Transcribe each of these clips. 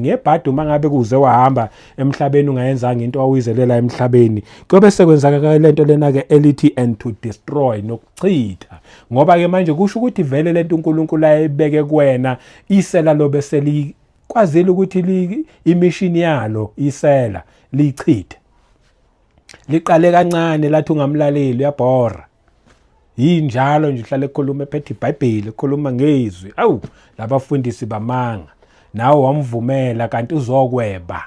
Ngebhadi uma ngabe kuze wahamba emhlabeni ungayenzanga into awuyizelela emhlabeni, kuyobe sekwenzakala lento lena-ke elithi and to destroy, nokuchitha. Ngoba-ke manje kusho ukuthi vele lento uNkulunkulu ayibeke kuwena, isela lobe selikwazile ukuthi imishini yalo isela liyichithe. Liqale kancane lathi ungamlaleli uyabhora. Yinjalo nje uhlale ekhuluma ephethe iBhayibheli, ekhuluma ngezwi. Awu, labafundisi bamanga. Nawe wamvumela kanti uzokweba.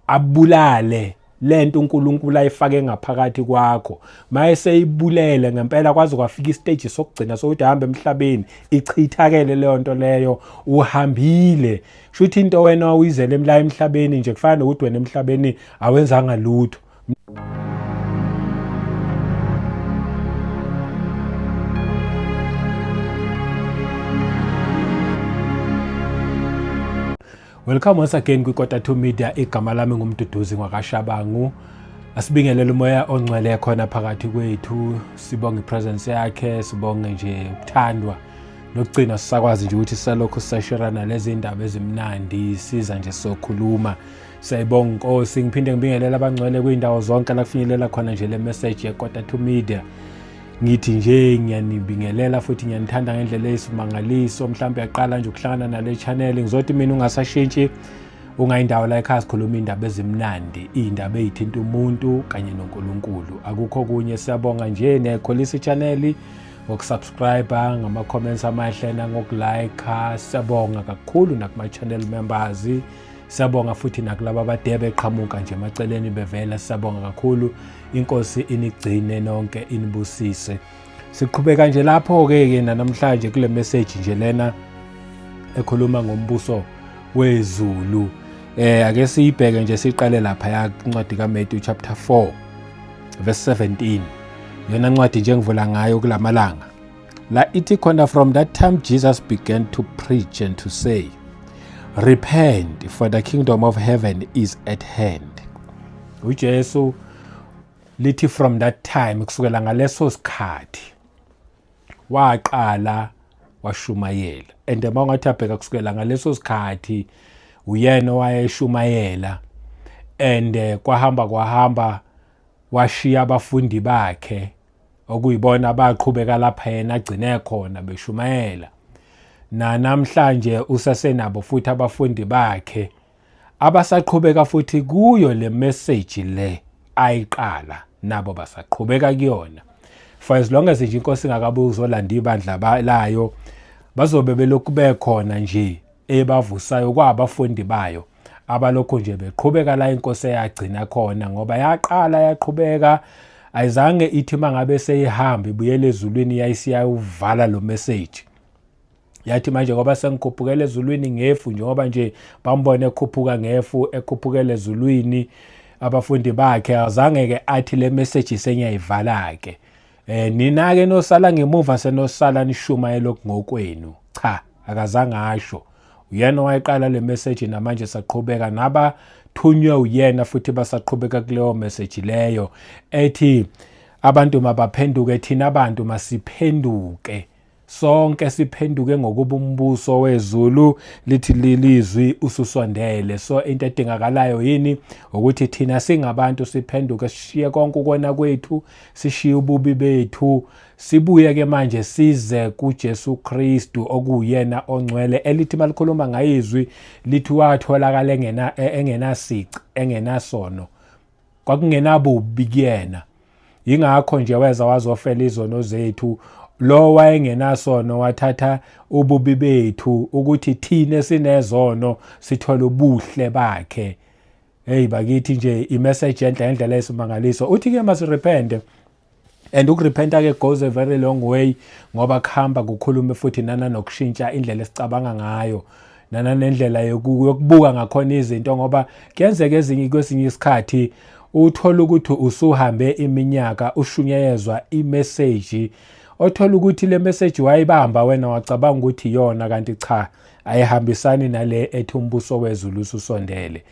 Abulale lento uNkulunkulu ayifake ngaphakathi kwakho. Mayeseyibulele ngempela kwaze kwafika istage sokugcina sokuthi hambe emhlabeni, ichithakele leyo nto leyo, uhambile. Shuthi into wena uyizele la emhlabeni nje kufana nokuthi wena emhlabeni awenzanga lutho. Welcome once again kwiKota 2 Media. Igama lami nguMduduzi ngwakaShabangu. Asibingelele umoya ongcwele khona phakathi kwethu, sibonge ipresence yakhe, sibonge nje ukuthandwa nokugcina sisakwazi nje ukuthi sisalokhu sisasherana lezi ndaba ezimnandi, siza nje sokhuluma. Siyayibonga Nkosi. Ngiphinde ngibingelele abangcwele kuyindawo zonke la kufinyelela khona nje le message yeKota 2 Media. Ngithi nje ngiyanibingelela futhi ngiyanithanda ngendlela eyisimangaliso. Mhlawumbe uyaqala nje ukuhlangana nale channel, ngizothi mina ungasashintshi ungayindawo la ekhaya sikhuluma iy'ndaba ezimnandi, iy'ndaba ey'thinta umuntu kanye noNkulunkulu, akukho kunye. Siyabonga nje niyayikhulisa i-channel ngokusubscribe, ngama-comments amahle nangokulike. Siyabonga kakhulu nakuma-channel members, siyabonga futhi nakulaba abade beqhamuka nje emaceleni bevela, siyabonga kakhulu. Inkosi inigcine nonke, inibusise. Siqhubeka nje lapho-ke ke namhlanje kule message nje lena ekhuluma ngombuso wezulu. Ake siyibheke nje, siqale lapha ya incwadi kaMatthew chapter 4 verse 17. Yona ncwadi nje ngivula ngayo kulamalanga. La ithi khona, from that time Jesus began to preach and to say, repent, for the kingdom of heaven is at hand. UJesu lithi from that time, kusukela ngaleso sikhathi waqala washumayela. And uma ungathi abheka kusukela ngaleso sikhathi uyena owayeshumayela, and kwahamba kwahamba washiya abafundi bakhe okuyibona abaqhubeka lapha yena agcine khona beshumayela. Na namhlanje usasenabo futhi abafundi bakhe abasaqhubeka futhi kuyo le message le ayiqala, nabo basaqhubeka kuyona. For as long as nje inkosi ingakabuyi uzolanda ibandla layo, bazobe belokhu bekhona nje ebavusayo kwabafundi bayo abalokhu nje beqhubeka la inkosi eyagcina khona, ngoba yaqala yaqhubeka, ayizange ithi mangabe seyihamba ibuyele ezulwini yayisiyawuvala lo message. Yathi manje ngoba sengikhuphukela ezulwini ngefu, njengoba nje bambone ekhuphuka ngefu ekhuphukela ezulwini abafundi bakhe, azange ke athi le message sengiyayivala ke, nina ke nosala ngemuva senosala nishumayela ngokwenu. Cha, akazange asho. Uyena owayiqala le message, namanje saqhubeka nabathunywe uyena futhi basaqhubeka kuleyo message leyo ethi abantu mabaphenduke, thina abantu masiphenduke sonke, siphenduke ngokuba umbuso wezulu lithi lilizwi ususondele. So into edingakalayo yini? Ukuthi thina singabantu siphenduke, sishiye konke ukona kwethu, sishiye ububi bethu, sibuye ke manje size kuJesu Kristu okuyena ongcwele, elithi malikhuluma ngayizwi lithi watholakala engenasici, engenasono, kwakungenabubi kuyena. Yingakho nje weza wazofela izono zethu. Lo wayengenasono wathatha ububi bethu ukuthi thina sinezono sithole ubuhle bakhe. Hey bakithi nje imessage enhle ngendlela esimangaliso. Uthi ke masirepent, and ukurepenta ke goes a very long way, ngoba kuhamba kukhulume futhi nana nokushintsha indlela esicabanga ngayo, nana nendlela yokubuka ngakhona izinto, ngoba kuyenzeka ezinye kwesinye isikhathi uthola ukuthi usuhambe iminyaka ushunyayezwa imessage, othola ukuthi le message wayibamba wena wacabanga ukuthi iyona, kanti cha, ayihambisani nale ethi umbuso wezulu ususondele.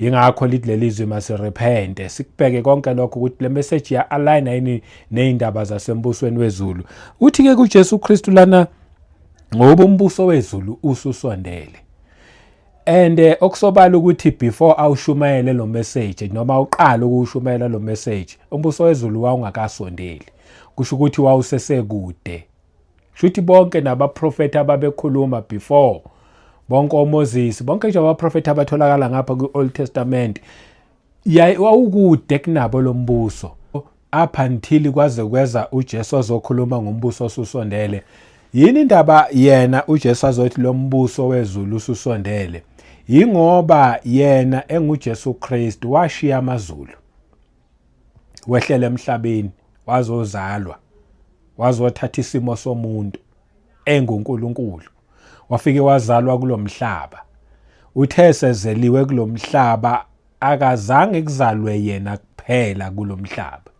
Yingakho lithi leli zwi masirepente, sikubheke konke lokho ukuthi le message ya align yini nezindaba zasembusweni wezulu. Uthi ke kuJesu Kristu lana, ngoba umbuso wezulu ususondele. And okusobala ukuthi before awushumayele lo message noma uqala ukuwushumayela lo message, umbuso wezulu wawungakasondeli, kusho ukuthi wawusesekude. Shuthi bonke nabaprofethi ababekhuluma before, bonke oMoses, bonke nje abaprofethi abatholakala ngapha kwi-Old Testament, wawukude kunabo lo mbuso up until kwaze kweza uJesu ozokhuluma ngombuso osusondele. Yini indaba yena uJesu azothi lo mbuso wezulu ususondele? Yingoba yena enguJesu Kristu washiya amazulu, wehlela emhlabeni, wazozalwa, wazothatha isimo somuntu enguNkulunkulu, wafike wazalwa kulomhlaba. Uthe sezeliwe kulomhlaba, akazange kuzalwe yena kuphela kulomhlaba,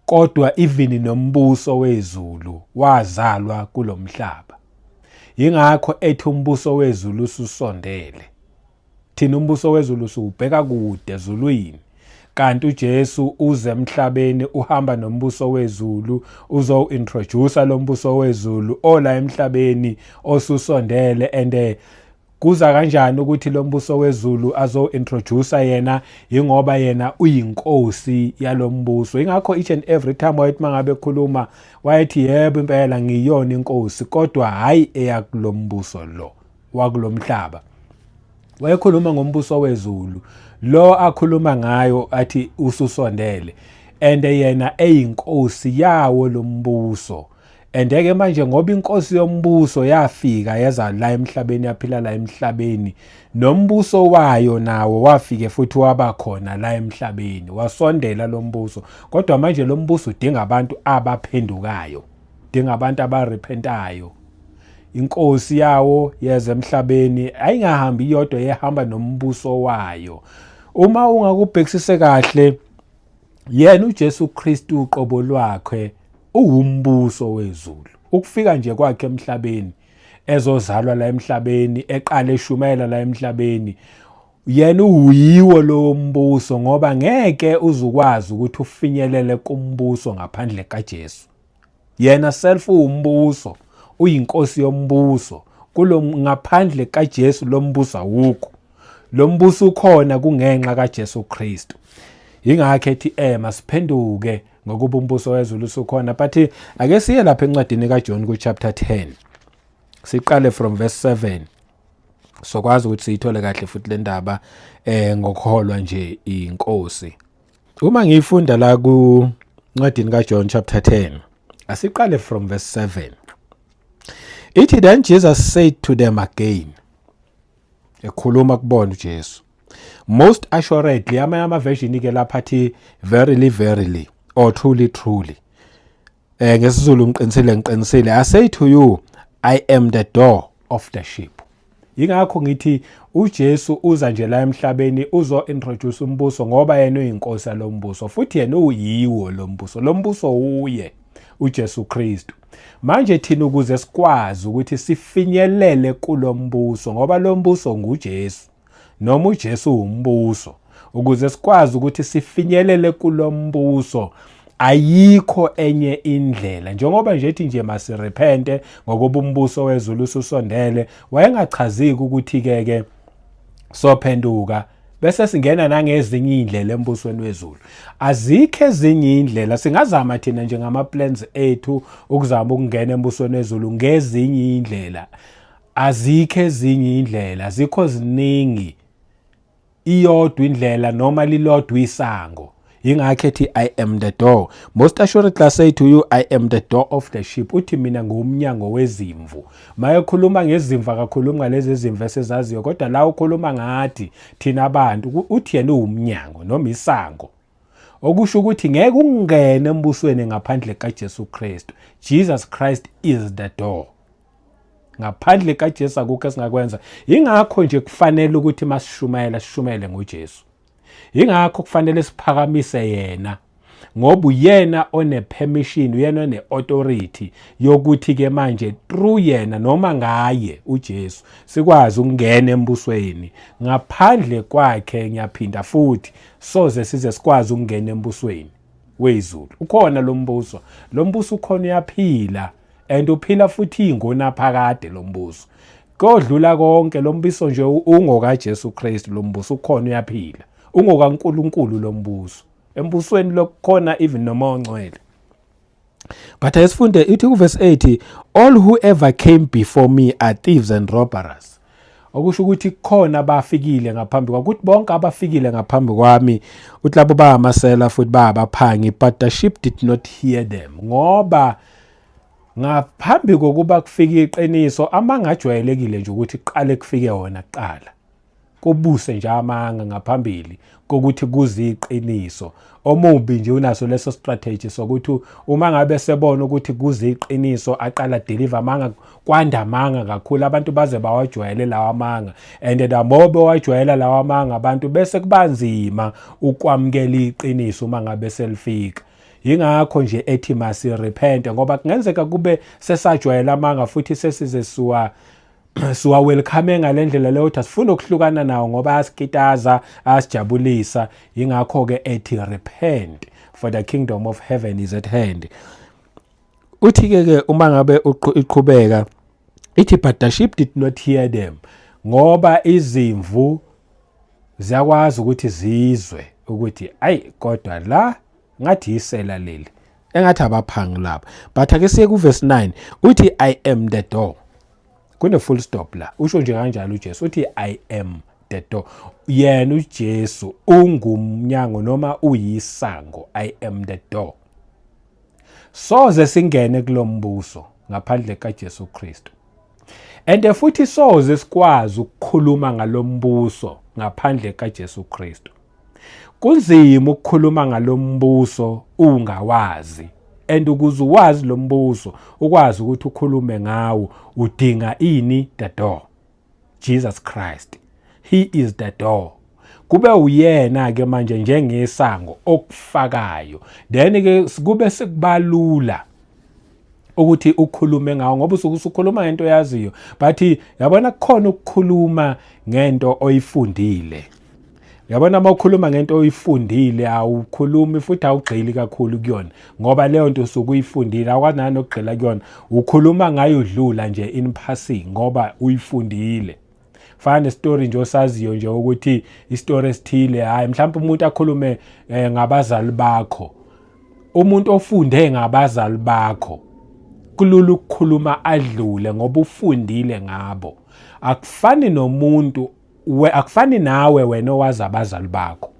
kodwa even nombuso wezulu wazalwa kulomhlaba. Yingakho ethi umbuso wezulu ususondele. Thina umbuso wezulu siwubheka kude ezulwini, kanti uJesu uze emhlabeni, uhamba nombuso wezulu, uzo-introduce lo mbuso wezulu ola emhlabeni osusondele. And kuza kanjani ukuthi lo mbuso wezulu azo-introduce yena? Yingoba yena uyinkosi yalombuso. Ingakho each and every time wayethi mangabe ekhuluma wayethi, "Yebo, impela ngiyona inkosi, kodwa hayi eyakulombuso lo wakulomhlaba." Wayekhuluma ngombuso wezulu lo akhuluma ngayo athi ususondele, and yena eyinkosi yawo lombuso. And ke manje ngoba inkosi yombuso yafika yeza la emhlabeni, yaphila la emhlabeni, nombuso wayo nawo wafike futhi waba khona la emhlabeni, wasondela lo mbuso. Kodwa manje lo mbuso udinga abantu abaphendukayo, udinga abantu abarepentayo. Inkosi yawo yeza emhlabeni, ayingahambi iyodwa, yehamba nombuso wayo. Uma ungakubhekisise kahle, yena uJesu Kristu uqobo lwakhe uwumbuso wezulu. Ukufika nje kwakhe emhlabeni, ezozalwa la emhlabeni, eqala eshumayela la emhlabeni, yena uyiwo lo mbuso, ngoba ngeke uzukwazi ukuthi ufinyelele kumbuso ngaphandle kaJesu. Yena self uwumbuso, uyinkosi yombuso. Kulo ngaphandle kaJesu lo mbuso awukho. Lo mbuso ukhona kungenxa kaJesu Kristu. Ingakho ethi masiphenduke ngokuba umbuso wezulu usukhona. But ake siye lapha encwadini kaJohn ku chapter 10, siqale from verse 7, sokwazi ukuthi siyithole kahle futhi le ndaba ngokholwa nje inkosi. Uma ngiyifunda la ku ncwadini kaJohn chapter 10, asiqale from verse 7, ithi, "Then Jesus said to them again," ekhuluma kubona uJesu, "most assuredly," amanye ama version ke lapha athi "verily, verily" or "truly, truly," ngesiZulu ngiqinisile, ngiqinisile, "I say to you, I am the door of the sheep." Ingakho ngithi uJesu uza nje la emhlabeni uzo introduce umbuso, ngoba yena uyinkosi yalombuso futhi yena uyiwo lo mbuso. Lo mbuso uye uJesu Kristu. Manje thina ukuze sikwazi ukuthi sifinyelele kulombuso, ngoba lo mbuso nguJesu noma uJesu umbuso, ukuze sikwazi ukuthi sifinyelele kulombuso ayikho enye indlela. Njengoba nje ethi nje masirepente ngokuba umbuso wezulu ususondele, wayengachaziki ukuthi ke ke sophenduka bese singena nangezinye indlela embusweni wezulu. Azikho ezinye indlela. Singazama thina njengama plans ethu ukuzama ukungena embusweni wezulu ngezinye indlela. Azikho ezinye indlela, azikho ziningi, iyodwa indlela noma lilodwa isango. Ingakho ethi, "I am the door. Most assuredly I say to you, I am the door of the sheep." Uthi, "Mina ngumnyango wezimvu." Mayekhuluma ngezimvu akakhulumi ngalezi zimvu esezaziyo, kodwa la ukhuluma ngathi thina abantu. Uthi yena uwumnyango noma isango, okusho ukuthi ngeke ungene embusweni ngaphandle kaJesu Kristu. Jesus Christ is the door. Ngaphandle kaJesu akukho esingakwenza. Ingakho nje kufanele ukuthi masishumayela sishumayele ngoJesu. Ingakho kufanele siphakamise yena, ngoba uyena one permission, uyena one authority yokuthi ke manje through yena noma ngaye uJesu sikwazi ukungena embusweni. Ngaphandle kwakhe, ngiyaphinda futhi, soze size sikwazi ukungena embusweni wezulu. Ukhona lo mbuso, lo mbuso ukhona, uyaphila and uphila futhi ingonaphakade lo mbuso. Kodlula konke lo mbuso nje ungokaJesu Kristu, lo mbuso ukhona uyaphila. UngokaNkulunkulu lo mbuso. Embusweni lokukhona even noma ongcwele. But asifunde ithi kuverse 8, all who ever came before me are thieves and robbers. Okusho ukuthi kukhona abafikile ngaphambi kwami, ukuthi bonke abafikile ngaphambi kwami uthi labo bayamasela futhi bayabaphangi, but the sheep did not hear them. Ngoba ngaphambi kokuba kufike iqiniso, amanga ajwayelekile nje ukuthi kuqale kufike wona kuqala, kubuse nje amanga ngaphambili kokuthi kuze iqiniso. Omubi nje unaso leso strategy sokuthi uma ngabe sebona ukuthi kuze iqiniso, aqala deliver amanga, kwanda amanga kakhulu, abantu baze bawajwayele lawa amanga. And the more bewajwayela lawa amanga abantu, bese kubanzima ukwamukela iqiniso uma ngabe selifika. Yingakho nje ethi masi-repent, ngoba kungenzeka kube sesajwayela amanga futhi sesize siwa welcome ngalendlela leyo ukuthi asifuni ukuhlukana nawo ngoba ayasikitaza, ayasijabulisa. Ingakho ke ethi, "Repent, for the kingdom of heaven is at hand." Uthi ke ke uma ngabe iqhubeka ithi, but the sheep did not hear them, ngoba izimvu ziyakwazi ukuthi zizwe ukuthi ayi, kodwa la ngathi yisela leli, engathi abaphangi lapha. But ake siye kuverse 9. Uthi, "I am the door." Kune full stop la. Usho nje kanjalo uJesu, uthi, "I am the door." Yena uJesu ungumnyango noma uyisango. "I am the door." Soze singene kulombuso ngaphandle kaJesu Kristu, and futhi soze sikwazi ukukhuluma ngalombuso ngaphandle kaJesu Kristu. Kunzima ukukhuluma ngalombuso ungawazi, and ukuze uwazi lo mbuso, ukwazi ukuthi ukhulume ngawo, udinga ini? The door, Jesus Christ. He is the door. Kube uyena ke manje njengesango okufakayo, then ke kube sekubalula ukuthi ukhulume ngawo, ngoba usuke usukhuluma ngento oyaziyo. But yabona, kukhona ukukhuluma ngento oyifundile. Yabona, uma ukhuluma ngento oyifundile, awukhulumi futhi awugxili kakhulu kuyona, ngoba leyo nto usuke uyifundile, awukwazi nanokugxila kuyona. Ukhuluma ngayo udlula nje in passing ngoba uyifundile. Fana nestory nje osaziyo nje ukuthi istory esithile, hayi, mhlawumbe umuntu akhulume ngabazali bakho. Umuntu ofunde ngabazali bakho kulula ukukhuluma adlule ngoba ufundile ngabo. Akufani nomuntu we, akufani nawe wena owazi abazali bakho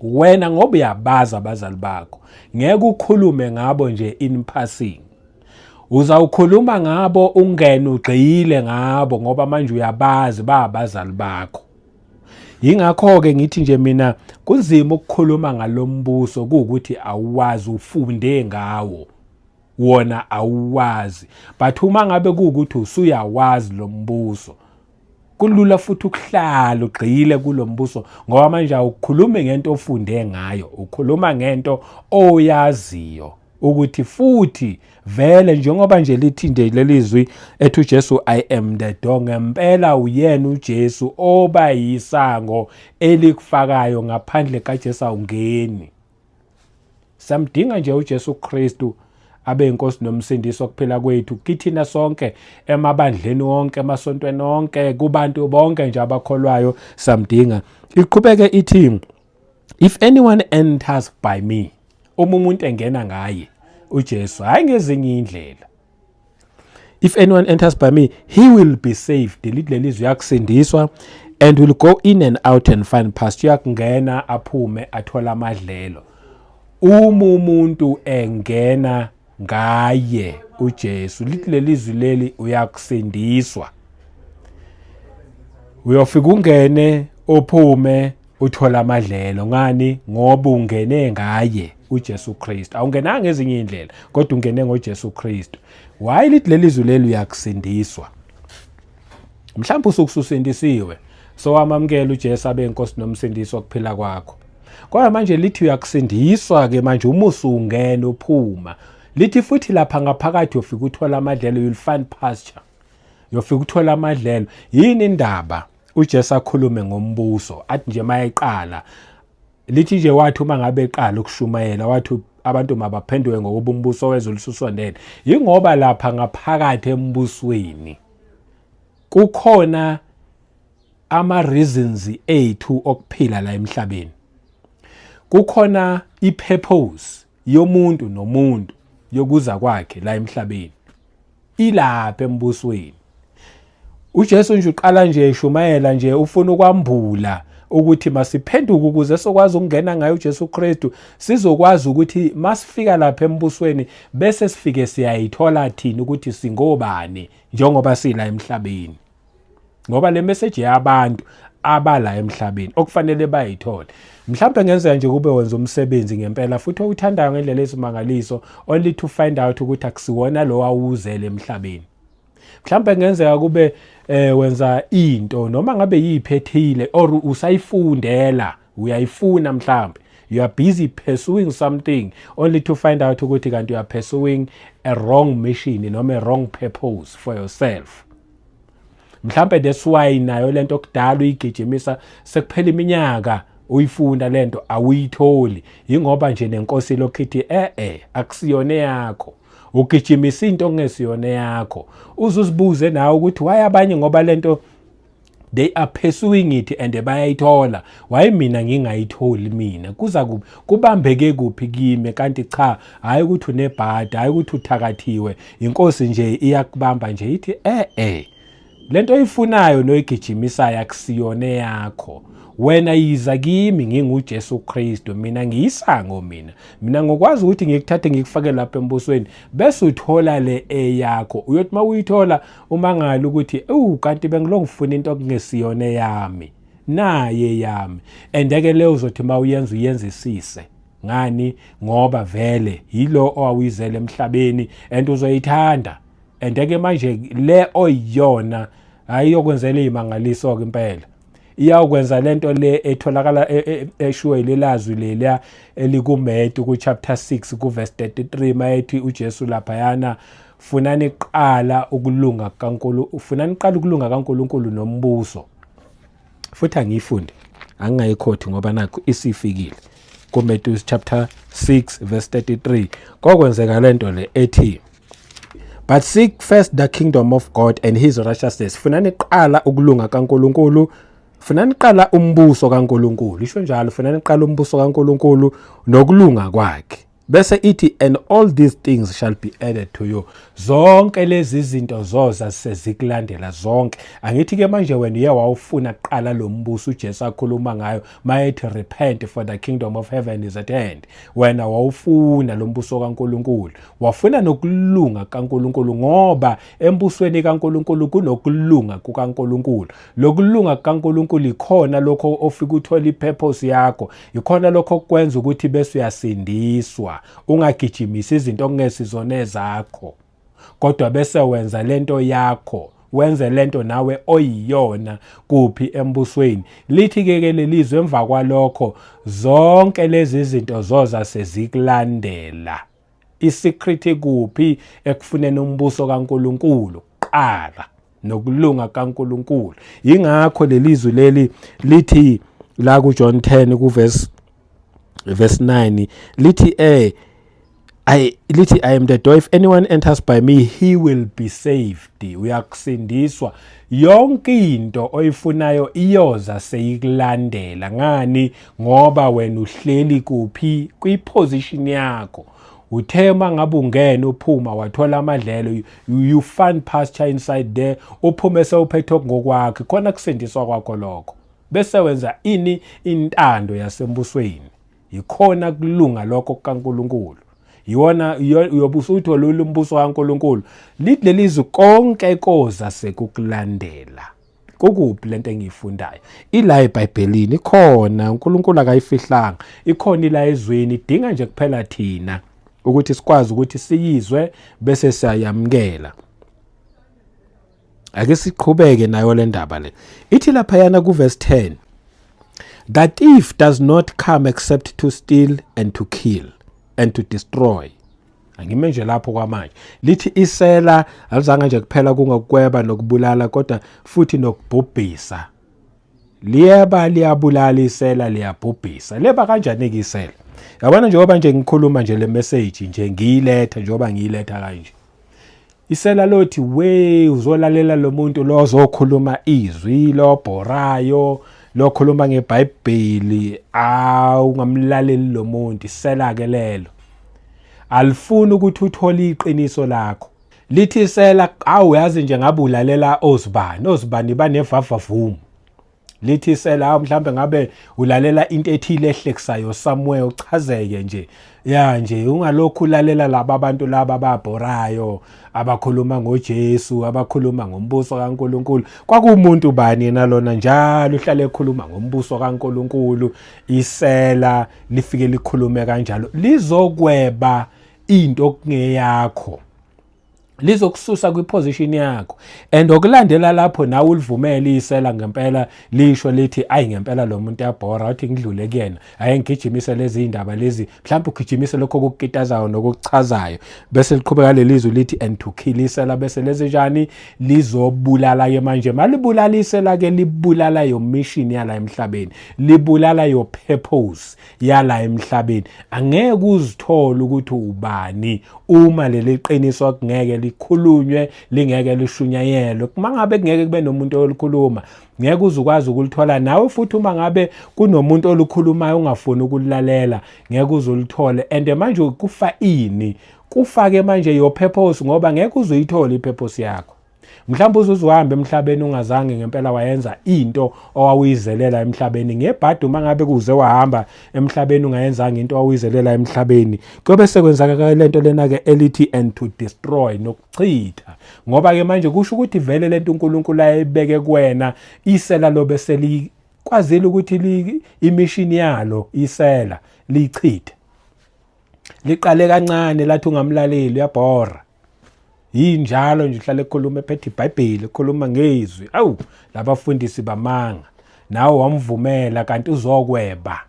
wena, ngoba uyabazi abazali bakho, ngeke ukhulume ngabo nje in passing. Uzawukhuluma ngabo ungene ugxile ngabo, ngoba manje uyabazi, ba abazali bakho. Yingakho-ke ngithi nje mina kunzima ukukhuluma ngalombuso kuwukuthi awuwazi, ufunde ngawo wona, awuwazi. But uma ngabe kuwukuthi usuyawazi lo mbuso, kulula futhi ukuhlala ugxile kulo mbuso, ngoba manje awukhulumi ngento ofunde ngayo, ukhuluma ngento oyaziyo ukuthi futhi vele njengoba nje lithi nje lelizwi ethi uJesu, "I am the door," ngempela uyena uJesu oba yisango elikufakayo. Ngaphandle kaJesu awungeni. Samdinga nje uJesu Kristu abe inkosi nomsindisi wokuphila kwethu kithina sonke, emabandleni wonke, emasontweni wonke, kubantu bonke nje abakholwayo, samdinga. Iqhubeke ithi, "If anyone enters by me," uma umuntu engena ngaye uJesu, hayi ngezinye indlela, "if anyone enters by me, he will be saved." Lithi lelizwi uyakusindiswa, "and will go in and out and find pasture." Uyakungena aphume athola amadlelo uma umuntu engena ngaye uJesu. Lithi lelizwi leli uyakusindiswa, uyofika ungene uphume uthola amadlelo. Ngani? Ngoba ungene ngaye uJesu Kristu, awungenanga ngezinye indlela, kodwa ungene ngoJesu Kristu. Why lithi lelizwi leli uyakusindiswa? Mhlawumbe usuke ususindisiwe, so wamamukela uJesu abe inkosi nomsindisi wokuphila kwakho, kodwa manje lithi uyakusindiswa ke manje uma usungena uphuma. Lithi futhi lapha ngaphakathi uyofika uthola amadlelo, you'll find pasture, uyofika uthola amadlelo. Yini indaba uJesu akhulume ngombuso? Athi nje mayeqala, lithi nje wathi uma ngabe eqala ukushumayela, wathi abantu mabaphenduke ngokuba umbuso wezulu ususondele. Yingoba lapha ngaphakathi embusweni Kukhona ama reasons ethu okuphila la emhlabeni. Kukhona i-purpose yomuntu nomuntu yokuza kwakhe la emhlabeni. Ilapha embusweni. UJesu nje uqala nje eshumayela nje ufuna ukwambula ukuthi masiphenduke ukuze sokwazi ukungena ngayo uJesu Kristu, sizokwazi ukuthi masifika lapha embusweni bese sifike siyayithola thina ukuthi singobani njengoba sila emhlabeni, ngoba le message yabantu abala emhlabeni okufanele bayithole. Mhlawumbe ngenzeka nje kube wenza umsebenzi ngempela futhi owuthandayo ngendlela esimangaliso, only to find out ukuthi akusiwona lo awuzele emhlabeni. Mhlawumbe ngenzeka kube wenza into noma ngabe yiphethile or usayifundela, uyayifuna, mhlawumbe you are busy pursuing something, only to find out ukuthi kanti you are pursuing a wrong mission noma a wrong purpose for yourself. Mhlambe that's why nayo lento kudala uyigijimisa, sekuphela iminyaka uyifunda lento, awuyitholi, ingoba nje nenkosi lokhu ithi akusiyona yakho. Ugijimisa into ongesiyona yakho, uzuzibuze nawe ukuthi why abanye, ngoba lento they are pursuing it and bayayithola, why mina ngingayitholi? Mina kuza kubambeke kuphi kimi? Kanti cha, hayi ukuthi unebhadi, hayi ukuthi uthakathiwe. Inkosi nje iyakubamba nje ithi lento oyifunayo noyigijimisayo akusiyona yakho. Wena yiza kimi, nginguJesu Kristu, mina ngiyisango. Mina ngokwazi ukuthi ngikuthathe ngikufake lapha embusweni, bese uthola le eyakho. Uyothi mawuyithola umangala ukuthi ewu, kanti bengilo ngifuna into okungesiyona yami, naye yami. And ke leyo uzothi mawuyenza uyenzisise ngani, ngoba vele yilo owawuyizele emhlabeni and uzoyithanda. And ke manje le oyiyona ayiyokwenzela izimangaliso ke impela, iyawukwenza lento le etholakala eshiwo lelazwi leliya elikuMatthew ku chapter 6 ku verse 33, mayethi uJesu laphayana, "Funani kuqala ukulunga kaNkulunkulu, funani kuqala ukulunga kaNkulunkulu nombuso." Futhi angiyifundi, angingayiquoti ngoba nakho isifikile kuMatthew chapter 6 verse 33. Kokwenzeka lento le ethi, "But seek first the kingdom of God and his righteousness." Funani kuqala ukulunga kaNkulunkulu, funani kuqala umbuso kaNkulunkulu, isho njalo, funani kuqala umbuso kaNkulunkulu nokulunga kwakhe. Bese ithi, "And all these things shall be added to you." Zonke lezi zinto zoza sezikulandela zonke. Angithi ke manje wena uye wawufuna kuqala lo mbuso uJesu akhuluma ngayo mayethi, "Repent, for the kingdom of heaven is at hand." Wena wawufuna lo mbuso kaNkulunkulu, wafuna nokulunga kaNkulunkulu, ngoba embusweni kaNkulunkulu kunokulunga kukaNkulunkulu. Lokulunga kukaNkulunkulu ikhona lokho ofika uthola ipurpose yakho, ikhona lokho okwenza ukuthi bese uyasindiswa, ungagijimisi izinto okungesizona ezakho, kodwa bese wenza lento yakho, wenze lento nawe oyiyona kuphi? Embusweni. Lithi ke ke lelizwe, emva kwalokho zonke lezi zinto zoza sezikulandela. Isecret kuphi? Ekufuneni umbuso kaNkulunkulu kuqala nokulunga kaNkulunkulu. Ingakho lelizwi leli lithi la ku John 10 ku verse 9, lithi I lithi, "I am the door. If anyone enters by me, he will be saved." Uyakusindiswa. Yonke into oyifunayo iyoza seyikulandela. Ngani? Ngoba wena uhleli kuphi? Kwiposition yakho. Uthe uma ngabe ungena uphuma wathola amadlelo, you find pasture inside there, uphume sewuphethe ngokwakhe khona kusindiswa kwakho lokho. Bese wenza ini? Intando yasembusweni. Ikhona kulunga lokho kukaNkulunkulu, iwona uyobe usuthola umbuso kaNkulunkulu. Lithi lelizwi, konke koza sekukulandela. Kukuphi lento engiyifundayo? Ila eBhayibhelini ikhona, uNkulunkulu akayifihlanga, ikhona ila ezweni. Idinga nje kuphela thina ukuthi sikwazi ukuthi siyizwe bese siyayamukela. Ake siqhubeke nayo le ndaba le. Ithi laphayana ku-verse 10, "The thief does not come except to steal and to kill and to destroy." Angime nje lapho kwamanje. Lithi isela alizange nje kuphela kungokweba nokubulala, kodwa futhi nokubhubhisa. Liyeba, liyabulala isela, liyabhubhisa. Leba kanjani ke isela? Yabona, njengoba nje ngikhuluma nje, le message nje ngiyiletha, njengoba ngiyiletha kanje. Isela lothi we uzolalela lo muntu lo ozokhuluma izwi lobhorayo lokhuluma ngeBhayibheli, awu ungamlaleli lo muntu. Isela ke lelo alifuni ukuthi uthole iqiniso lakho. Lithi isela, awu yazi nje ngabe ulalela ozibani, ozibani banevavavumu. Lithi isela, awu mhlambe ngabe ulalela into ethile ehlekisayo somewhere, uchazeke nje ya nje, ungalokhu ulalela laba abantu laba ababhorayo abakhuluma ngoJesu, abakhuluma ngombuso kaNkuluNkulu. Kwakuwumuntu bani yena lona, njalo uhlale ekhuluma ngombuso kaNkuluNkulu. Isela lifike likhulume kanjalo, lizokweba into okungeyakho, lizokususa kwiposition yakho. And okulandela lapho nawe ulivumele isela ngempela lisho lithi, ayi ngempela lo muntu uyabhora, uthi ngidlule kuyena, ayi ngigijimise lezi indaba lezi, mhlawumbe ugijimise lokho okukitazayo nokuchazayo. Bese liqhubeka lelizwi lithi and to kill. Isela bese lezi njani? Lizobulala ke manje. Malibulala isela ke, libulala your mission yala emhlabeni, libulala your purpose yala emhlabeni. Angeke uzithole ukuthi ubani uma leli qiniso kungeke likhulunywe, lingeke lishunyayelwe. Uma ngabe kungeke kube nomuntu olukhuluma, ngeke uze ukwazi ukulithola nawe. Futhi uma ngabe kunomuntu olukhulumayo ungafuni ukulalela, ngeke uze ulithole. And manje kufa ini? Kufa-ke manje your purpose, ngoba ngeke uze uyithole i-purpose yakho. Mhlawumbe uze uhambe emhlabeni ungazange ngempela wayenza into owawuyizelela emhlabeni. Ngebhadi uma ngabe kuze wahamba emhlabeni ungayenzanga into owawuyizelela emhlabeni. Kuyobe sekwenzakala lento lena-ke elithi and to destroy, nokuchitha, ngoba-ke manje kusho ukuthi vele lento uNkulunkulu ayibeke kuwena, isela lobe selikwazile ukuthi imishini yalo isela liyichithe. Liqale kancane lathi ungamlaleli, uyabhora, yinjalo nje, uhlale ekhuluma ephethe iBhayibheli, ekhuluma ngezwi, awu labafundisi bamanga. Nawe wamvumela, kanti uzokweba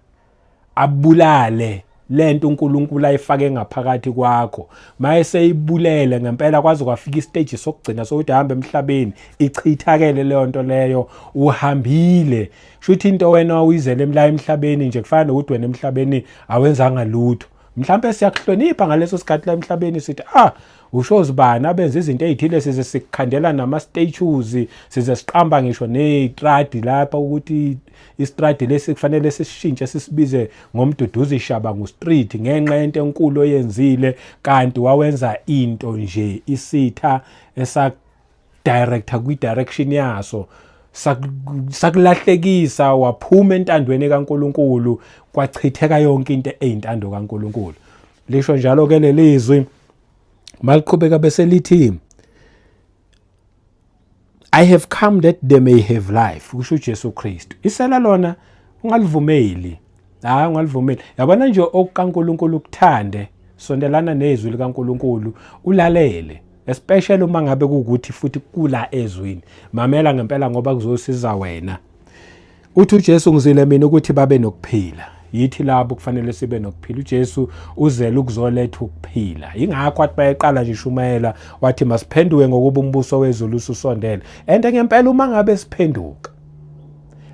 abulale lento uNkulunkulu ayifake ngaphakathi kwakho. Maye seyibulele ngempela kwaze kwafika istage sokugcina sokuthi ahambe emhlabeni, ichithakele leyo nto leyo. Uhambile, shuthi into wena uyizele la emhlabeni nje kufana nokuthi wena emhlabeni awenzanga lutho. Mhlawumbe siyakuhlonipha ngaleso sikhathi la emhlabeni, sithi, ah, usho zibani abenza izinto ezithile, size sikukhandela nama-statues, size siqamba ngisho ney'tradi lapha ukuthi istradi lesi kufanele sisishintshe sisibize ngoMduduzi Shabangu Street ngenxa yento enkulu oyenzile. Kanti wawenza into nje isitha esa director kwi-direction yaso, sakulahlekisa, waphuma entandweni kaNkuluNkulu, kwachitheka yonke into eyintando kaNkuluNkulu. Lisho njalo ke lelizwi maliqhubeka bese lithi, I have come that they may have life, kusho uJesu Kristu. Isela lona ungalivumeli, hayi ungalivumeli. Yabona nje, okukaNkuluNkulu ukuthande, sondelana nezwi likaNkuluNkulu, ulalele, especially uma ngabe kuwukuthi futhi kula ezwini. Mamela ngempela ngoba kuzosiza wena. Uthi uJesu, ngizile mina ukuthi babe nokuphila. Yithi labo kufanele sibe nokuphila. UJesu uzele ukuzoletha ukuphila. Ingakho athi bayeqala nje ishumayela wathi masiphenduke ngokuba umbuso wezulu ususondele. And ngempela uma ngabe siphenduka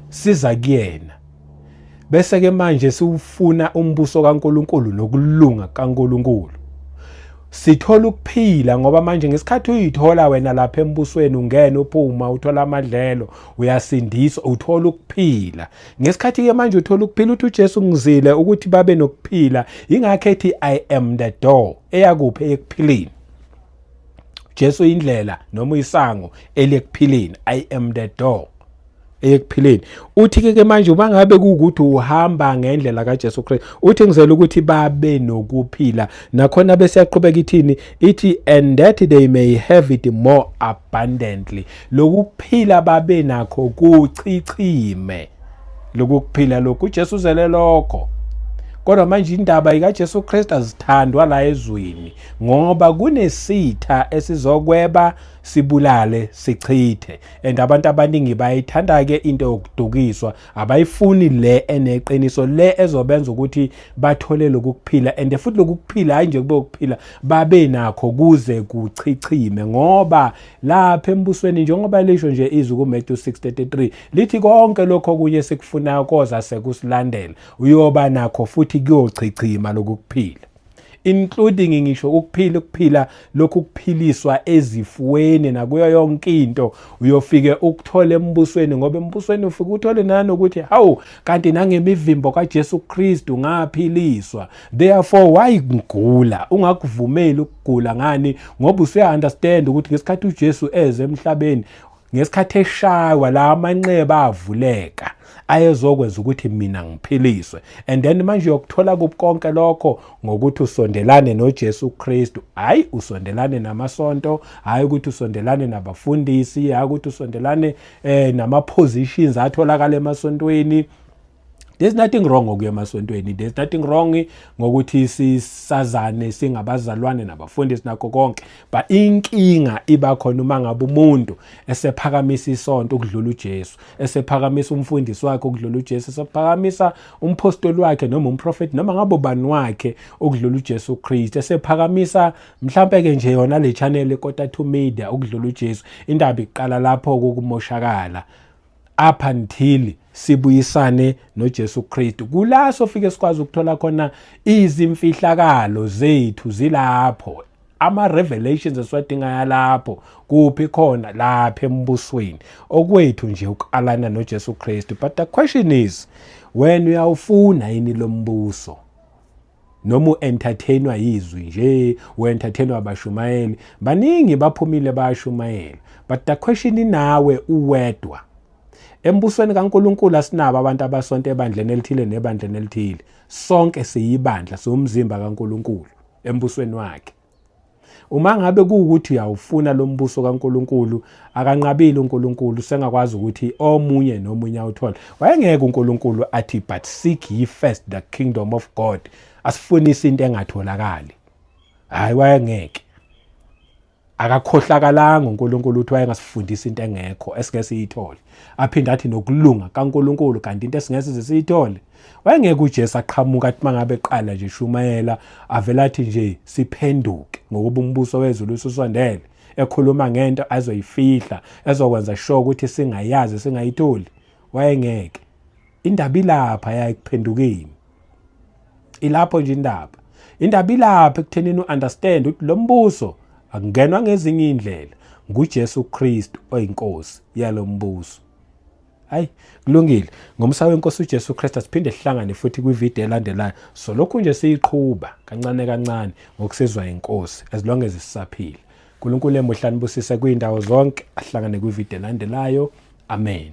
siza kuyena, bese ke manje siwufuna umbuso kaNkuluNkulu nokulunga kaNkuluNkulu, sithola ukuphila. Ngoba manje ngesikhathi uyithola wena lapha embusweni, ungena uphuma, uthola amadlelo, uyasindiswa, uthola ukuphila. Ngesikhathi ke manje uthola ukuphila, uthi uJesu, ngizile ukuthi babe nokuphila. Ingakho ethi, I am the door. Eyakuphi? Ekuphileni. Jesu indlela noma isango elekuphileni. I am the door eyekuphileni. Uthi ke manje uma ngabe kuwukuthi uhamba ngendlela kaJesu Kristu, uthi ngizela ukuthi babe nokuphila. Nakhona bese yaqhubeka ithini? Ithi and that they may have it more abundantly. Lokuphila babe nakho kuchichime, lokuphila lokhu uJesu uzele lokho. Kodwa manje indaba ikaJesu Kristu azithandwa la ezweni ngoba kunesitha esizokweba, sibulale, sichithe. And abantu abaningi bayithanda ke into yokudukiswa, abayifuni le eneqiniso, le ezobenza ukuthi bathole lokuphila. And futhi lokuphila hayi nje kube ukuphila, babe nakho kuze kuchichime, ngoba lapha embusweni, njengoba lisho nje izwi kuMatthew 6:33, lithi konke lokho okunye sikufunayo koza sekusilandela. Uyoba nakho futhi kuyochichima lokuphila. Including ngisho ukuphila, ukuphila lokhu kuphiliswa ezifweni nakuyo yonke into, uyofike ukuthole embusweni, ngoba embusweni ufike uthole nanokuthi hawu, kanti nangemivimbo kaJesu Kristu ngaphiliswa. Therefore, why ngigula? Ungakuvumeli ukugula. Ngani? Ngoba usuya understand ukuthi ngesikhathi uJesu eze emhlabeni, ngesikhathi eshaywa, la amanxeba avuleka ayezokwenza ukuthi mina ngiphiliswe. And then manje uyokuthola kuphi konke lokho? Ngokuthi usondelane noJesu Kristu, hayi usondelane namasonto, hayi ukuthi usondelane nabafundisi, hayi ukuthi usondelane nama positions atholakala emasontweni. There's nothing wrong ngokuya emasontweni, there's nothing wrong ngokuthi sisazane singabazalwane nabafundisi nakho konke, but inkinga iba khona uma ngabe umuntu esephakamisa isonto ukudlula uJesu, esephakamisa umfundisi wakhe ukudlula uJesu, esephakamisa umpostoli wakhe noma umprofeti noma ngabe ubani wakhe ukudlula uJesu Kristu, esephakamisa mhlambe ke nje yona le channel Kota 2 Media ukudlula uJesu. Indaba iqala lapho ukumoshakala, up until sibuyisane noJesu Kristu. Kula sofike sikwazi ukuthola khona izimfihlakalo zethu, zilapho ama revelations esiwadinga yalapho. Kuphi khona? Lapha embusweni. Okwethu nje uku-aligna noJesu Kristu. But the question is, wena uyawufuna yini lo mbuso, noma u-entertainwa yizwi nje, u-entertainwa abashumayeli? Baningi baphumile bayashumayela, but the question inawe uwedwa. Embusweni kaNkuluNkulu asinabo abantu abasonto ebandleni elithile nebandleni elithile. Sonke siyibandla, siwumzimba kaNkuluNkulu embusweni wakhe. Uma ngabe kuwukuthi uyawufuna lo mbuso kaNkuluNkulu, akanqabile uNkulunkulu, sengakwazi ukuthi omunye nomunye awuthole. Wayengeke uNkulunkulu athi, "But seek ye first the kingdom of God," asifunise into engatholakali. Hayi, wayengeke, akakhohlakalanga uNkulunkulu ukuthi wayengasifundisa into engekho esingeke siyithole, aphinde athi nokulunga kaNkulunkulu, kanti into esingeke size siyithole. Wayengeke uJesu aqhamuka athi mangabe eqala nje shumayela, avela athi nje siphenduke ngokuba umbuso wezulu ususondele, ekhuluma ngento azoyifihla, ezokwenza sure ukuthi singayazi, singayitholi. Wayengeke. Indaba ilapha yayikuphendukeni, ilapho nje indaba. Indaba ilapha ekuthenini u-understand ukuthi lo mbuso akungenwa ngezinye indlela, nguJesu Kristu oyinkosi yalo mbuso. Hayi, kulungile. Ngomsa wenkosi uJesu Kristu, asiphinde sihlangane futhi kwivideo elandelayo. So lokhu nje siyiqhuba kancane kancane ngokusizwa inkosi, as long as sisaphila. uNkulunkulu emuhlani busise kwindawo zonke. Ahlangane kwivideo elandelayo. Amen.